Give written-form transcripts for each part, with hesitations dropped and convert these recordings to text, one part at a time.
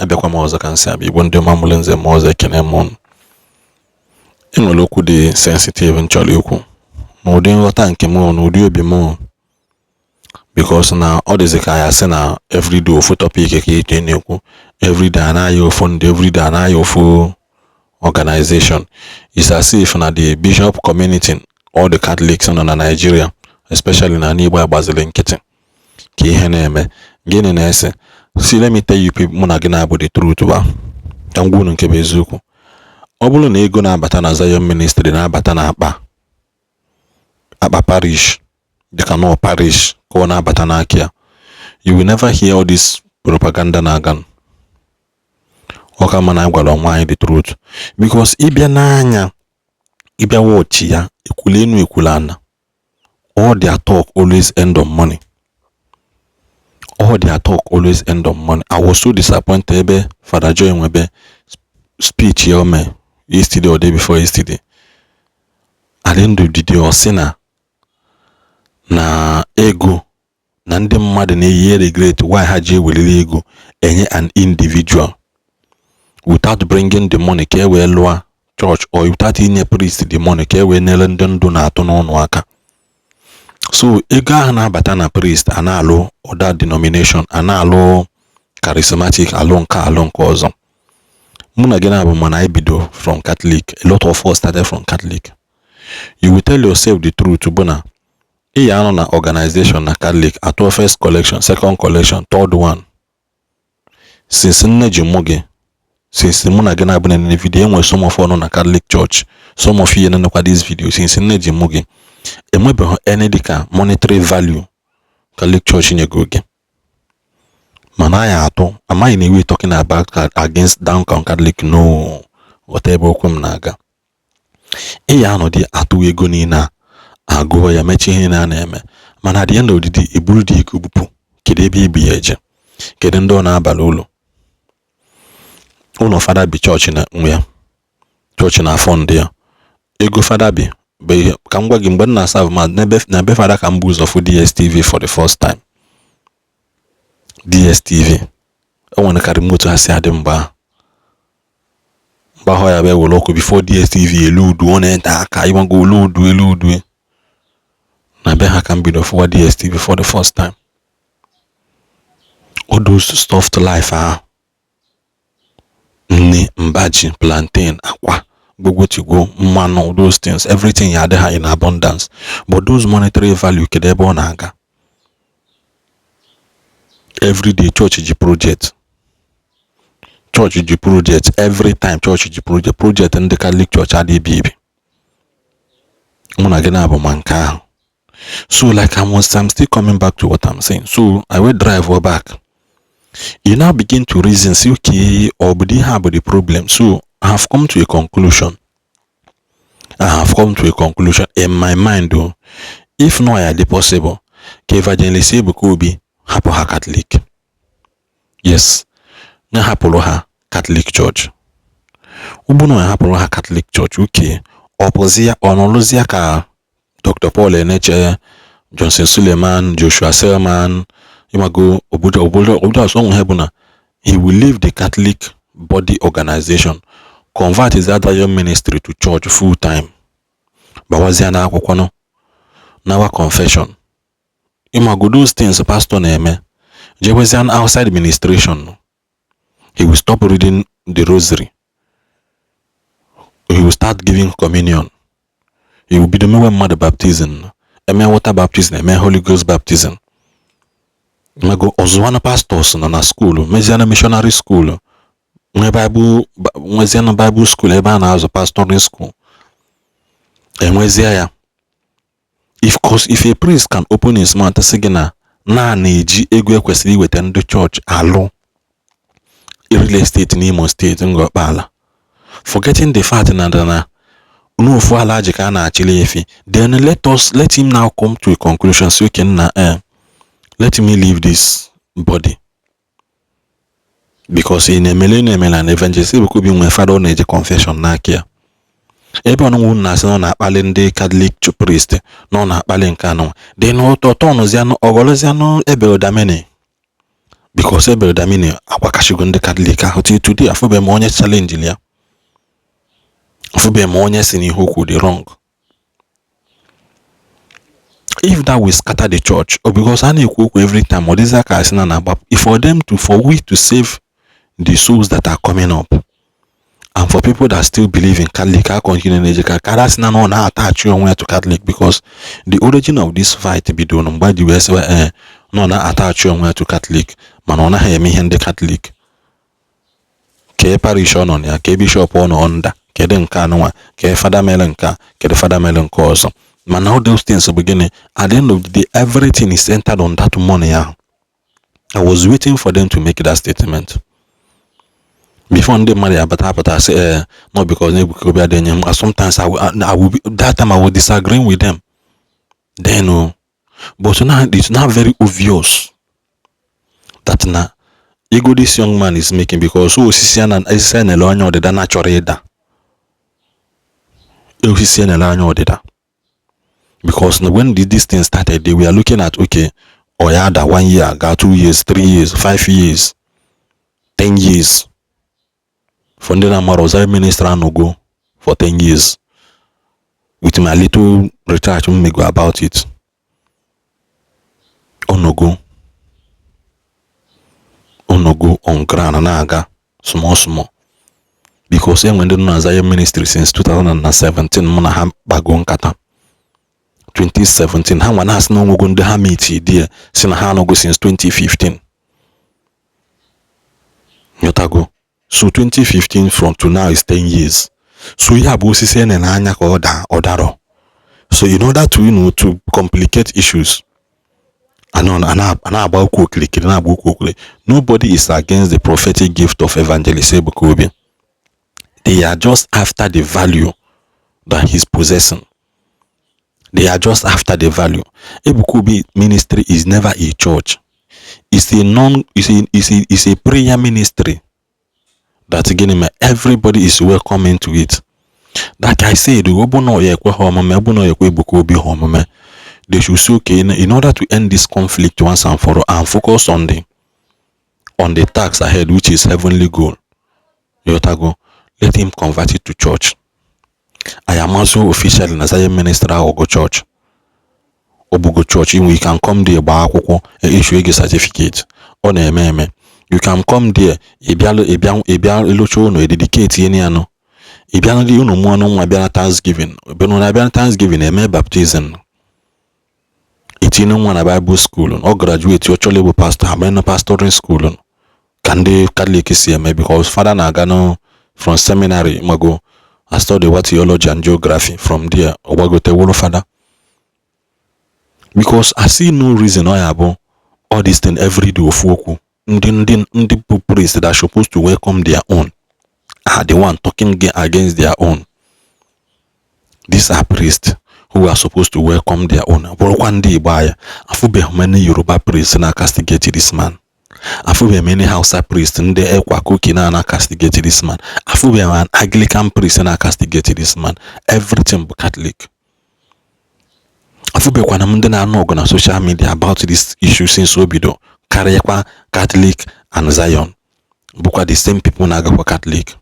Abịakwa m ọzọ ka m si abịa. Igbo ndị ọma mụrụ nze ma ọzọ, ekene m ụnụ. Enwere okwu dị sensitive m chọrọ ikwu n'ụdị nghọta nke m, n'ụdị obi m, because na ọ dịzị ka ya sị na everyday ofu topic ka ị na-ekwu, everyday anaghị ofu ndị, everyday anaghị ofu organization. It's as if na the bishop community, all the Catholics nọ na Nigeria, especially na Igbo, agbaziri nkịtị ka ihe na-eme. Gịnị na-ese? See, let me tell you people, mụ na gị na-abụ the truth ba ka m gwa unu nke bụ eziokwu. Ọ bụrụ na ego na-abata na Zion Ministry na-abata na akpa akpa parish, dịka nọ parish ka ọ na-abata n'aka ya, you will never hear all this propaganda na-aga. Ọ ka mma na anyị gwara onwe anyị the truth, because ịbịa n'anya, ịbịa watch ya, ekwula enu ekwula ana, all their talk always end on money. All their talk always end on money. I was so disappointed ebe Father Joy Nwebe speech ya o mee yesterday or day before yesterday. At the end of the day, ọ sị na ego na ndị mmadụ na-eyi regret why ha ji eweliri ego enye an individual without bringing the money ka e wee lụọ church, or without inye priest the money ka e wee nyere ndị ndụ na-atụ n'ọnụ aka. So ego ahụ na-abata na priest a na-alụ other denomination, a na-alụ charismatic, alụ nke, alụ nke ọzọ. Mụ na gị na-abụ, mana anyị bido from Catholic. A lot of us started from Catholic. You will tell yourself the truth bụ na ị ya anọ na organization na Catholic, atụọ first collection, second collection, third one. Since nne ji mụ gị, since mụ na gị na-abụ na video, enwere some of nọ na Catholic Church, some of you na-enekwa this video, since nne ji mụ gị, enwebeghị any dịka monetary value Catholic Church nyego gị. Mana anyị atụ amaghị na iwe talking about against down Catholic. No, ghọta ebe okwu m na-aga. Ị ya anọdị atụ ego niile a, agụọ ya, mechie ihe niile a na-eme, mana at the end of the day, eburu dị ego bupụ. Kedu ebe ibi ya eje? Kedu ndị ọ na-abalị ụlọ ụlọ fada bi? Chọọchị na nwe ya, chọọchị na fund ya. Ego fada bi bụ ihe ka m gwa gị. Mgbe m na-asa ma na be fada, ka m bụ ụzọ fụ DSTV for the first time. DSTV o nwere ka remote ha si adị mgbe ahụ. Mgbe ahụ ya bụ ewere ọkụ before DSTV elu udu, ọ na-ete aka ịgbago olu udu elu udu. Na be ha ka m bido fụwa DSTV for the first time. All those soft life ahụ, nne mbaji, plantain, akwa gbogbotigbo, mmanụ, those things, everything ya adị ha in abundance. But those monetary value, kedu ebe ọ na-aga? Everyday church ji project, church ji project, every time church ji project. Project ndị Catholic Church adịghị ebi ebi. Mụ na gị na-abụ ma nke ahụ. So like I'm still coming back to what I'm saying. So I will drive back. You now begin to reason, say, okay, ọ bụ ihe a bụ the problem? So I have come to a conclusion. I have come to a conclusion in my mind o. If not ya dị possible ka Evangelist Ebuka Obi hapụ ha Catholic, yes, na hapụrụ ha Catholic Church. Ọ bụ na ya hapụrụ ha Catholic Church, okay, ọ pụzi ya, ọ nọrụzie ka Dr. Paul Enenche, Johnson Suleman, Joshua Selman, ịmago obodo ọsọ onwe ha bụ na he will leave the Catholic body organization, convert his Zion Ministry to church full time, gbawazie n'akwụkwọ nọ nawa confession, ịmago those things pastor na-eme, jewezie outside ministration. He will stop reading the rosary, he will start giving communion, he will bido mewe mmadụ baptism, eme water baptism, eme Holy Ghost baptism. Mago ọzụwana pastors nọ na school, meziana missionary school, nwe Bible, nweziana Bible school ebe a na-azụ pastoring school, enwezie ya. If cause if a priest can open his mouth sị gị na na-eji ego ekwesịrị iweta ndị chọọchị alụ real estate n'Imo Steeti, Ngọkpala, forgetting the fact na n'ofu ala ji ka a na-achịli efi, then let him now come to a conclusion, say, okay, nna, let me leave this body, because ị na-emele na-emela na Evangelist Ebuka Obi nwee fada ọ na-eje confession n'aka ya, ebe ọnụnwụ na-asị na ọ na-akpali ndị Catholic priest, na ọ na-akpali nke anụ dị n'ụtọ tọnụzianụ ọghọrọzianụ ebe odamene. Because Ebere Damini agbakashigo ndị Catholic ahụ. Till today, afụbeghị m onye challenge ya, afụbeghị m onye si n'ihe okwu dị wrong. If that will scatter the church, or because a na-ekwu okwu every time, ọ dịzị ka asị na na-agbapụ. For them to, for we to save the souls that are coming up and for people that still believe in Catholic, a continue na-eje ka karịa sị na ọ na-attach onwe ya to Catholic, because the origin of this fight bidoro mgbe ji wee sịwa ee na ọ na-attach onwe ya to Catholic, mana ọ naghị eme ihe ndị Catholic. Kee parish ọ nọ na ya, kee bishop ọ nọ under, kedu nke anụnwa, kee fada mere nke a, kedu fada mere nke ọzọ. Mana all those things bụ gịnị? At the end of the day, everything is centered on that money ahụ. I was waiting for them to make that statement before ndị mmadụ abata apụta sị ee, not because na Ebuka Obi adịghị enye m. Sometimes I will be, that time I was disagreeing with them then o, but now it's now very obvious that na ego this young man is making, because osisi a na osisi a na-ele anya ọdịda na chọrọ ịda, osisi a na-ele anya ọdịda, because when this thing started, they were looking at, okay, ọ ya ada one year ga, 2 years, 3 years, 5 years, 10 years. For ndị na-amara, Zion ministry anọgo for 10 years. With my little research m mego about it, onogo on ground na-aga small small, because enwe ndị nọ na Zion ministry since 2017 mụ na ha kpago nkata 2017. Ha nwa na-asị na onwego ndị ha meet there si na ha anọgo since 2015, nyọtago. So 2015 from to now is 10 years. So ihe a bụ osisi ene n'anya ka ọ daa, ọ darọ. So in order to to complicate issues, a na-agba okwu okirikiri, na-agba okwu okirikiri. Nobody is against the prophetic gift of Evangelist Ebuka Obi. They are just after the value that he's possessing. They are just after the value. Ebuka Obi ministry is never a church. It's a non it's a prayer ministry that, gịnị mere, everybody is welcome into it. Like I said, ọ bụ na ọ ya ekwe ha omume, ọ bụ na ọ ya ekwe Ebuka Obi ha omume, they should say, okay, in order to end this conflict once and for all and focus on the task ahead, which is heavenly goal, yotago, let him convert it to church. I am also officially na Zion ministry aghọgo church, obugo church. You can come there, gbaa akwụkwọ, issue gị certificate. Ọ na-eme eme. You can come there, ịbịa ịbịa ịbịa ịlụcha ụlọ, ededicate ihe ya nụ, ị bịa ndị unu mụọ nwa, bịa na Thanksgiving, bịa na abịa na Thanksgiving, eme baptism, itinye nwa na Bible school, ọ graduate, ọ chọrọ ịbụ pastor, ha na pastoring school ka ndị Catholic si eme, because fada na-aga no from seminary, mago I study what, theology and geography. From there ọ gbagote wụrụ fada, because I see no reason ọ ya bụ all this thing every day, ofu okwu. Ndị bụ priest that are supposed to welcome their own are the one talking against their own. These are priests who are supposed to welcome their own, bụrụkwa ndị Igbo anya. Afụbeghị m any Yoruba priest na castigate this man. Afụbeghị m any Hausa priest, ndị Ekwa, Koki na castigate this man. Afụbeghị m an Anglican priest na castigate this man. Everything bụ Catholic. Afụbekwana m ndị na-anụ ọgụ na social media about this issue since o bido, karịakwa Catholic and Zion, bụkwa the same people na-agakwa Catholic.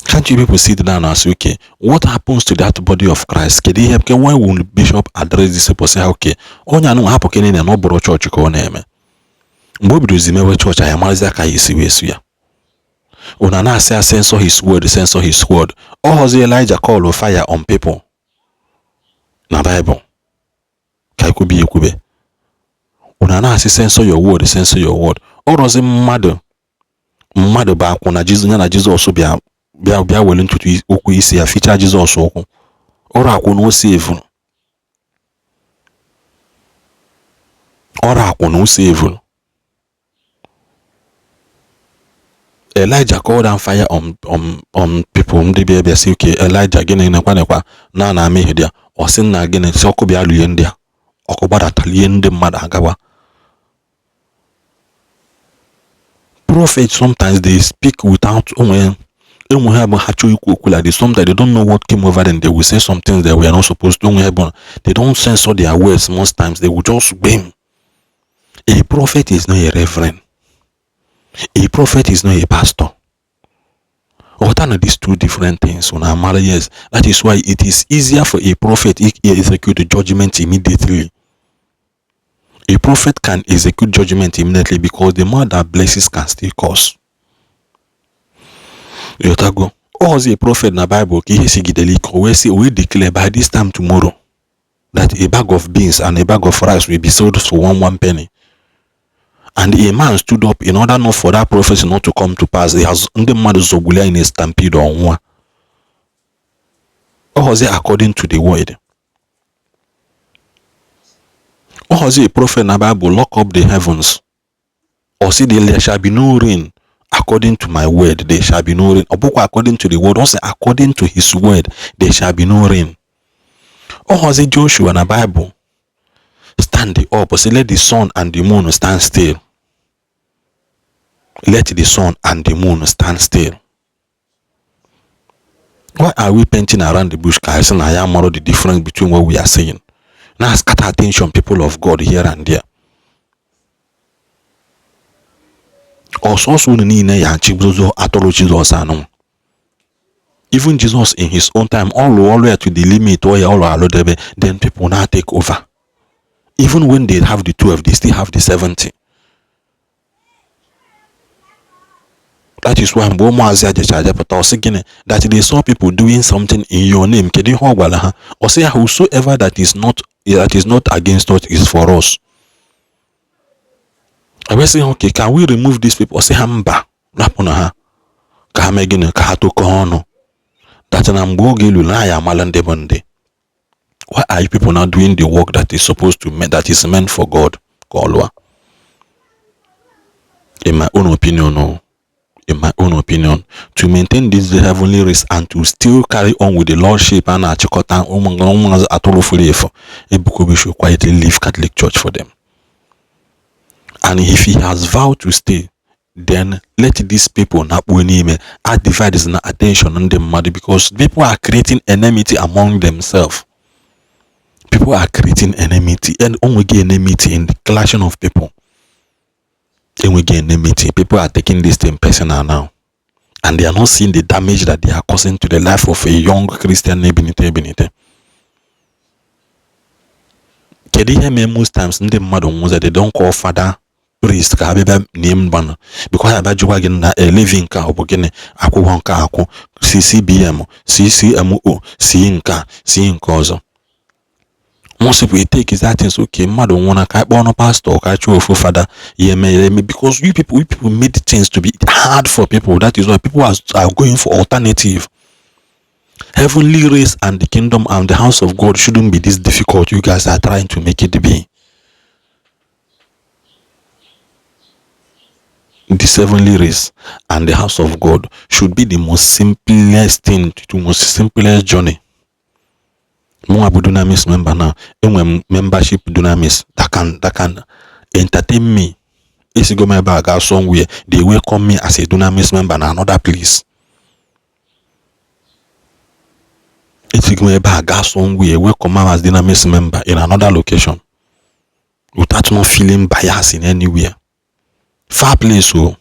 Can't you people sit down and say, okay, what happens to that body of Christ? Kedu ihe ke? Why will bishop address this people, say, okay, onye anụ hapụ kene na ọ bụrụ chọọchị ka ọ na-eme? Mgbe o bidozi mewe chọọchị, anyị amarazi aka ya esi wee su ya. Una na-asị ya censor his word, censor his word. Ọ họzi Elijah call fire on people na Bible ka ekwube ekwube. Una na-asị censor your word, censor your word. Ọ rọzi mmadụ, mmadụ bụ akwụ na Jizọs ya na Jizọs bịa bịa bịa were ntutu ụkwụ isi ya fichaa Jizọs ụkwụ. Ọrụ akwụ na ose evuru, ọrụ akwụ na ose evuru. Elijah called down fire on people. Ndị bịa bịa sị, okay, Elijah, gịnị nekwa nekwa na na ama ihe dị ya? Ọ sị nna, gịnị sị ọkụ bịa lụye ndị a, ọkụ gbadatalie ndị mmadụ agawa. Prophets, sometimes they speak without onwe enwe ha bụ ha chọọ ikwu okwu like this. Sometimes they don't know what came over them. They will say some things that we are not supposed to. Onwe ha bụ they don't censor their words. Most times they will just bam. A prophet is not a reverend. A prophet is not a pastor. What are these two different things? When I'm yes, that is why it is easier for a prophet to execute judgment immediately. A prophet can execute judgment immediately because the man that blesses can still curse. Yotago. Ozi a prophet na Bible ka ihe sigidere ike o wee sị wee declare by this time tomorrow that a bag of beans and a bag of rice will be sold for one penny. And a man stood up in order not for that prophecy not to come to pass. He has ndị mmadụ zọgburu ya in a stampede ọnwụa. Ozi according to the word. Ozi a prophet na Bible lock up the heavens. Or see there shall be no rain according to my word. There shall be no rain. Ọ bụkwa according to the word. Also according to his word there shall be no rain. Ozi Joshua na Bible stand up, say let the sun and the moon stand still. Let the sun and the moon stand still. Why are we painting around the bush? Ka anyị sị na ya mara the difference between what we are saying. Now scatter attention people of God here and there. Ọsọsọ unu niile ya achịzozo atụrụ Jizọs anụ. Even Jesus in his own time, all ọlụ ya to the limit ọ ya ọlụ alụdebe, then people now take over. Even when they have the 12, they still have the 70. That is why mgbe ụmụazị a jecha ajepụta ọ sị gịnị that they saw people doing something in your name. Kedu ihe ọ gwara ha? Ọ sị ha whosoever that is not against us is for us. I wee sị ha okay, can we remove these people? Ọ sị ha mba, rapụ na ha ka ha mee gịnị, ka ha tokọọ ọnụ. That na mgbe oge elu na ya amala ndị bụ ndị. Why are you people not doing the work that is supposed to that is meant for God? Ka ọ lụọ. In my own opinion, no. In my own opinion, to maintain this heavenly race and to still carry on with the lordship a na-achịkọta ụmụazị atụrụ furu efu, Ebuka Obi should quietly leave Catholic Church for them. And if he has vowed to stay, then let these people na-akpuo n'ime add divides na attention ndị mmadụ, because people are creating enmity among themselves. People are creating enmity, and onwegi enmity in the clashing of people. Enwegi enmity. People are taking this thing personal now, and they are not seeing the damage that they are causing to the life of a young Christian ebinite ebinite. Kedu ihe mee most times ndị mmadụ nwụze they don't call father priest ka ha bịa nie mgbanụ, because abịa jụkwa gị na elevi nke a ọ bụ gịnị, akwụkwọ nke akwụ CCBM CCMO C nke a C nke ọzọ. Most people take is that things okay, mmadụ nwụna ka akpọ ọnụ pastor ka chụọ ofu fada ya eme ya eme, because you people made things to be hard for people. That is why people are going for alternative. Heavenly race and the kingdom and the house of God shouldn't be this difficult. You guys are trying to make it be. This heavenly race and the house of God should be the most simplest thing, the most simplest journey. Mụ bụ Dunamis member now. Enwere m membership Dunamis that can entertain me. Esigo m ebe a gaa somewhere, they welcome me as a Dunamis member na another place. Esigo m ebe a gaa somewhere, welcome me as Dunamis member in another location without not feeling bias in anywhere. Far place o,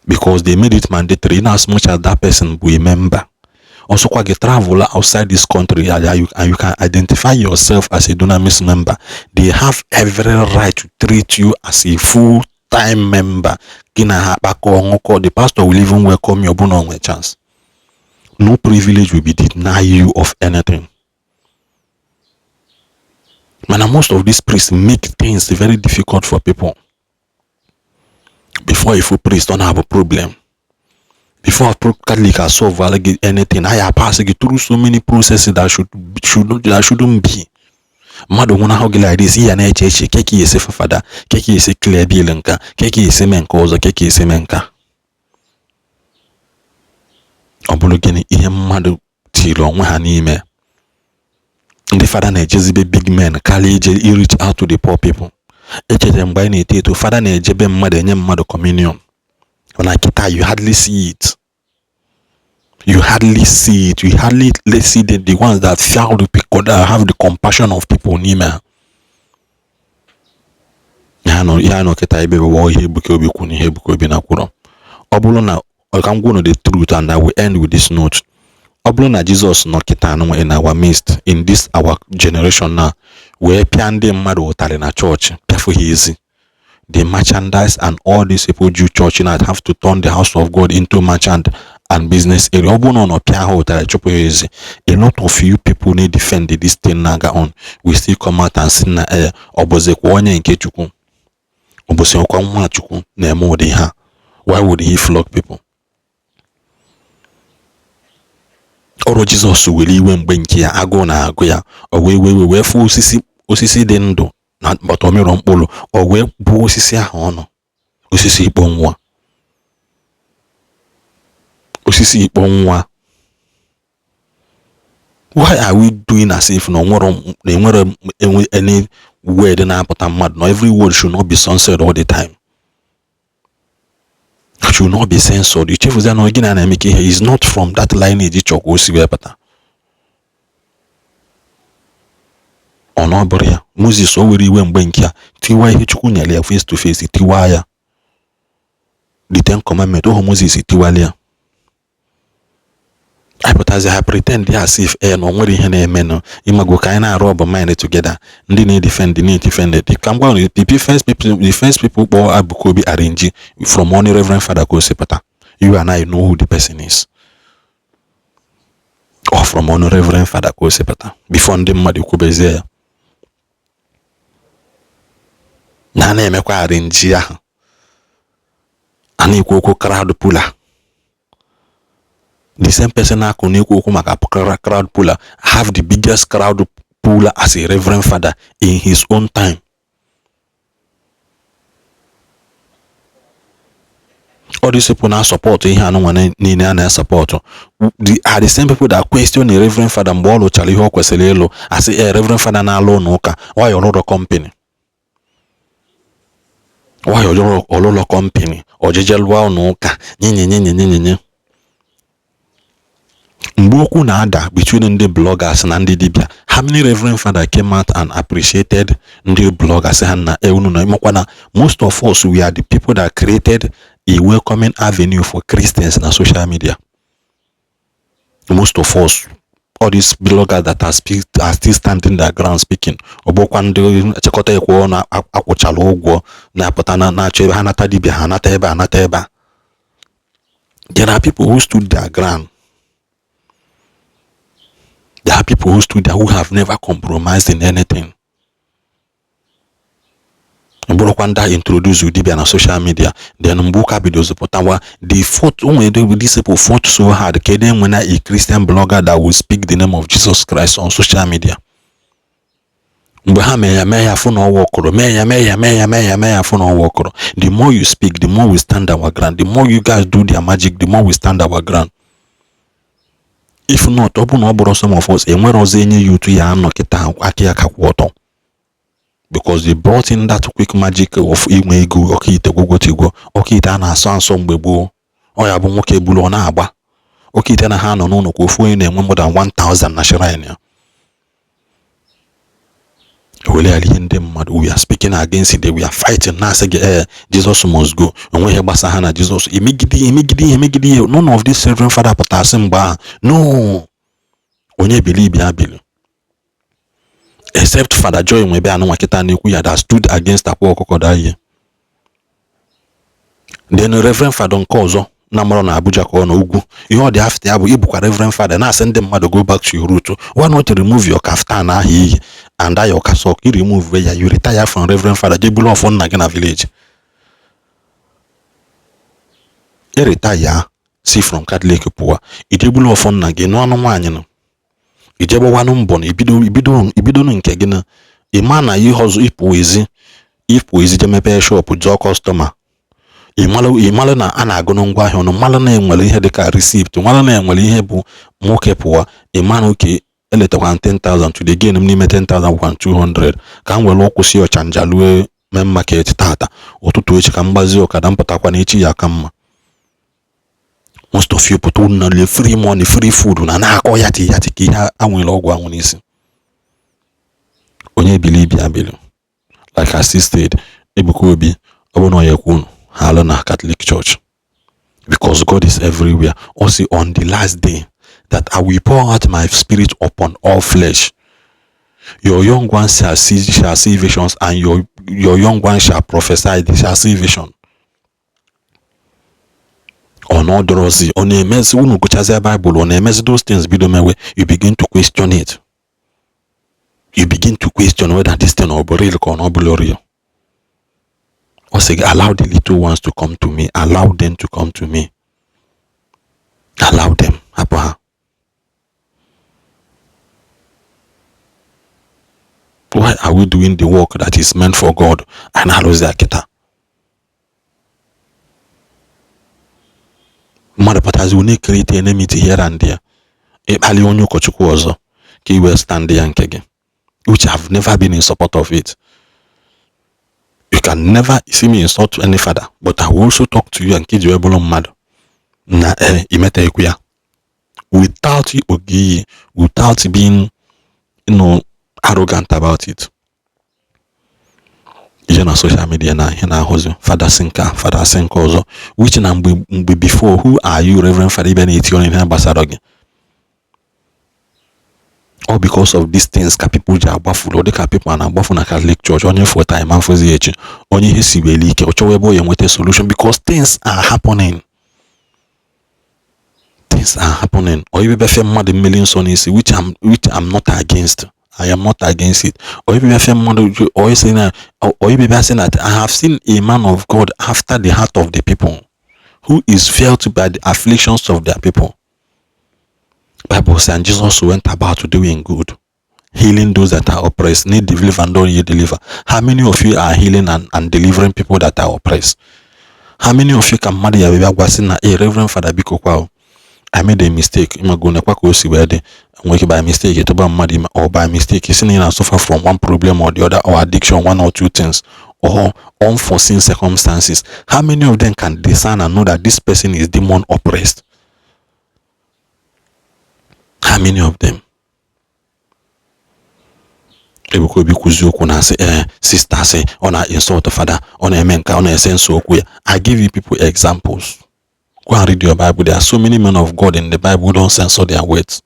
because they made it mandatory in as much as that person bụ a member. Also, kwa gị travel outside this country and you can identify yourself as a Dunamis member, they have every right to treat you as a full-time member. Gị na ha akpakọ ọṅụkọ, the pastor will even welcome you ọbụna onwe chance. No privilege will be denied you of anything. Mana most of these priests make things very difficult for people. Before a full priest don't have a problem. Before a Catholic has solved anything, I have passed through so many processes that shouldn't be. Mmadụ nwụnahụ gị like this, ya na-eche eche keke esi fada, keke esi clear bill nka, keke esi mee nke ọzọ, keke esi mee nka. Ọ bụrụ gịnị ihe mmadụ tiri onwe ha n'ime. Ndị fada na-ejezibe big men karịa ije reach out to the poor people. Echetara mgbe anyị na-eto eto, fada na-ejebe mmadụ enye mmadụ communion. Mana kịta you hardly see it. You hardly see it. You hardly see the ones that feel the people, that have the compassion of people n'ime ha. Ihe a nọ kịta ebe bụ ihe Ebuka Obi kwu na ihe Ebuka Obi na kwurọ. Ọ bụrụ na ka m gwa unu the truth, and I will end with this note, ọ bụrụ na Jizọs nọ kịta anụnwa in our midst, in this our generation now, wee pịa ndị mmadụ ụtarị na chọọchị, pịafụ ha ezi, the merchandise and all these people ju church na have to turn the house of God into merchant and business area, ọ bụrụ na ọ nọ pịa ha ụtarị, chụpụ ha ezi, a lot of you people need defend this thing na-aga on will still come out and say na ee, ọ bụzikwa onye nke Chukwu, ọ bụzikwa nwa Chukwu na-eme ụdị ha. Why would he flog people? Ọrụ Jizọs were iwe mgbe nke ya agụụ na-agụ ya, o wee wee wee fụ osisi dị ndụ na bọtọmịrọ mkpụrụ, o wee bụ osisi ahụ ọnụ, osisi ikpo nwa, osisi ikpo nwa. Why are we doing as if na enwere any word na-apụta mmadụ na every word should not be censored all the time, should not be censored? Ichefuzi na gị na na-eme ka ihe is not from that lineage chọkwa o si wee pụta. Ọ na ọ bụrụ ya Moses o were iwe mgbe nke ya tiwa ihe Chukwu nyere ya face to face, tiwa ya the Ten Commandment ohu Moses tiwala ya. Anyị pụtazi ha pretend as if na o nwere ihe na-emenụ, ịmago ka anyị na-arụ ọbụ mind together, ndị na-edefend na-edefend. Ka m gwa unu, the first people kpọọ Ebuka Obi arrange from one Reverend Father ka o si pụta. You and I know who the person is. Or from one Reverend Father ka o si pụta before ndị mmadụ kwubezie ya na na-emekwa arrange ahụ a na-ekwu okwu crowd puller. The same person na-akụ na-ekwu okwu maka crowd puller have the biggest crowd puller as a Reverend Father in his own time. All these people na support ihe anụnwa niile a na-esupọtụ are the same people that question a Reverend Father mgbe ọ lụchara ihe ọ kwesịrị ịlụ, asị a Reverend Father na-alụ ụlọ ụka, why ọlụlọ company, why ọlụlọ company, ọjeje lụọ ụlọ ụka, nye nye nye nye nye. Mgbe okwu na-ada between ndị bloggers na ndị dibịa, how many Reverend Father came out and appreciated ndị bloggers ha na unu na ịmakwa na most of us, we are the people that created a welcoming avenue for Christians na social media. Most of us, all these bloggers that are still standing their ground speaking, ọ bụkwa ndị chịkọta ekwe ọnụ akwụchala ụgwọ na-apụta na-achọ ebe ha nata dibịa, ha nata ebe a, nata ebe a. There are people who stood their ground. There are people who stood there who have never compromised in anything. Bụrụkwa ndị introduce dibịa na social media, then mgbe ụka bidozi pụtawa, the fought onwe these people fought so hard ka ede enwe na a Christian blogger that will speak the name of Jesus Christ on social media. Mgbe ha mee ya mee ya fụ na ọwa ọkụrụ, mee ya mee ya mee ya mee ya mee ya fụ na ọwa ọkụrụ. The more you speak, the more we stand our ground. The more you guys do their magic, the more we stand our ground. If not, ọ bụ na ọ bụrụ some of us enwere ọzọ enye ya otu ya anọ kịta aka ya kakwa ọtọ, because they brought in that quick magic of inwe ego ọkaite gwogwotigwo ọkaite a na-asọ asọ mgbe gboo. Ọ ya bụ nwoke buru ọ na-agba ọkaite na ha nọ n'ụlọ kwa ofu onye na-enwe more than 1000 na shrine ya. Were ya ihe ndị mmadụ, we are speaking against it, we are fighting, na-asị gị ee Jesus must go, onwe ihe gbasa ha na Jesus, emegide ihe emegide ihe emegide ihe. None of these Reverend Father pụtasị mgbe ahụ no onye believe ya bili, except Father Joy Nwebe anụnwa kịta na-ekwu ya that stood against akwa ọkụkọ da ihe. Then Reverend Father nke ọzọ na mụrụ na Abuja ka ọ na ugwu, ihe ọ dị after ya bụ ịbụkwa Reverend Father na-asị ndị mmadụ go back to your root. Why not remove your kaftan ahụ iyi and that your cassock, you remove ya, you retire from Reverend Father, jee bulu ọfọ nna gị na village. I retire si from Catholic pụwa, ije bulu ọfọ nna gị nụọ anụ nwaanyị nọ, ije gbawanụ mbọ na ibidonu nke gị na ịma na ihe ọzọ ịpụ ezi je mepee shop jụọ kọstọma, ịmalụ na a na-agụ ngwa ahịa ọnụ, malụ na enwere ihe dịka receipt, malụ na enwere ihe bụ nwoke pụwa, ịma na oke eletakwa 10,000 today, gain m n'ime 10,000 bụkwa 200, ka m were ụkwụ si Ọchanja lue main market tata ụtụtụ echi ka m gbazie ọkada mpụtakwa na echi ya aka mma. Most of you pụta unu na free money, free food na na-akọ yati yati ka ihe anwere ọgwụ anwụ n'isi. Onye bili bịa bili, like I still said, Ebuka Obi ọ bụ na ọ ya ekwu unu ha alụ na Catholic Church, because God is everywhere. Also on the last day that I will pour out my spirit upon all flesh. Your young ones shall see visions, and your young ones shall prophesy, they shall see vision. Ọ na ọdọrọzi ọ na-emezi unu gụchazie Bible, ọ na-emezi those things bido mewe, you begin to question it. You begin to question whether this thing ọ bụ real ka ọ na ọ bụla real. Ọ sị gị, "Allow the little ones to come to me, allow them to come to me, allow them." Hapụ ha. Why are we doing the work that is meant for God and alụzi akịta mmadụ pụtazi na-ekerịta enmity here and there, ịkpali onye ụkọchukwu ọzọ ka i wee stand ya nke gị, which I have never been in support of it. You can never see me insult any father, but I will also talk to you nke ji wee bụrụ mmadụ na imetekwu ya without ikpo gị iyi, without being arrogant about it. Ije na social media na ihe na-ahụzi fada si nke a, fada si nke ọzọ, which na mgbe before, who are you, Reverend Father, ibe na-eti ọnụ ihe gbasara gị? All because of these things ka people ji agbafuru, dịka people na-agbafu na Catholic Church. Onye full time afụzi echi, onye ihe siwere ike ọ chọwa ebe ọ ya enweta solution, because things are happening, things are happening. Or ibe befe mmadụ mmiri nsọ n'isi, which I'm not against. I am not against it. Or ibe befe mmadụ, or isi na, or ibe bịa sị na I have seen a man of God after the heart of the people, who is felt by the afflictions of their people. Bible says, and Jesus went about doing good, healing those that are oppressed, need deliver and don't you deliver. How many of you are healing and delivering people that are oppressed? How many of you ka mmadụ ya bịa gwa sị na, "Hey, Reverend Father, biko kwa, I made a mistake," ịmago nekwa ka o si wee dị, nwere ike by mistake etụba mmadụ ime, or by mistake si na ị na-suffer from one problem or the other, or addiction, one or two things, or unforeseen circumstances? How many of them can discern and know that this person is demon oppressed? How many of them? Ebuka Obi kwuzi okwu na-asị ee sister sị ọ na-insult fada, ọ na-eme nke ọ na-ese nsọ okwu ya. I give you people examples. Go and read your Bible. There are so many men of God in the Bible who don't censor their words.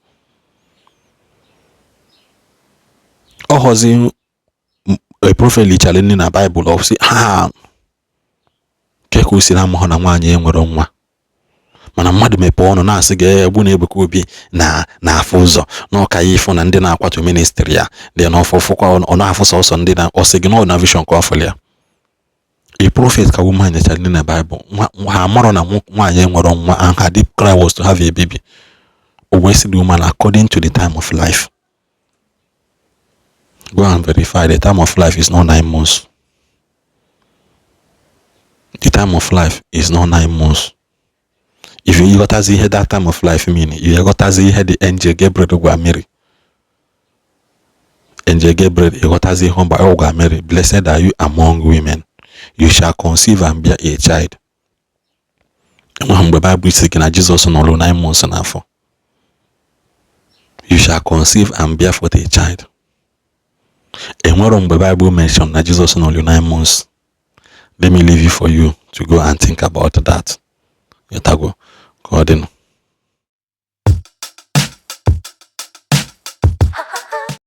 Ọ họzi a prophet lichara nne na Bible, ọ sị ha ke ka o si na-amụhụ na nwaanyị enwere nwa, mana mmadụ mepee ọnụ na-asị gị egbu na Ebuka Obi na na-afụ ụzọ na ọka ya ịfụ na ndị na-akwatu ministry ya dị na ọfụfụkwa ọ na-afụ sọsọ ndị na ọ sị gị na ọ na vision ka ọ fụrụ ya. A prophet ka woman nyechara nne na Bible, ha amarọ na nwaanyị enwere nwa, and her deep cry was to have a baby. O wee sị the woman, according to the time of life. Go and verify, the time of life is not 9 months. The time of life is not 9 months. If you ghọtazi ihe that time of life mean, you ghọtazi ihe the angel Gabriel gwa Mary. Angel Gabriel ịghọtazi ihe ọ gwa Mary, "Blessed are you among women, you shall conceive and bear a child." Enweghị mgbe Bible si gị na Jizọs nọrọ 9 months n'afọ. You shall conceive and bear forth a child. Enwero mgbe Bible mention na Jizọs nọrọ 9 months. Let me leave it for you to go and think about that. Ịtago ka ọ dịnụ.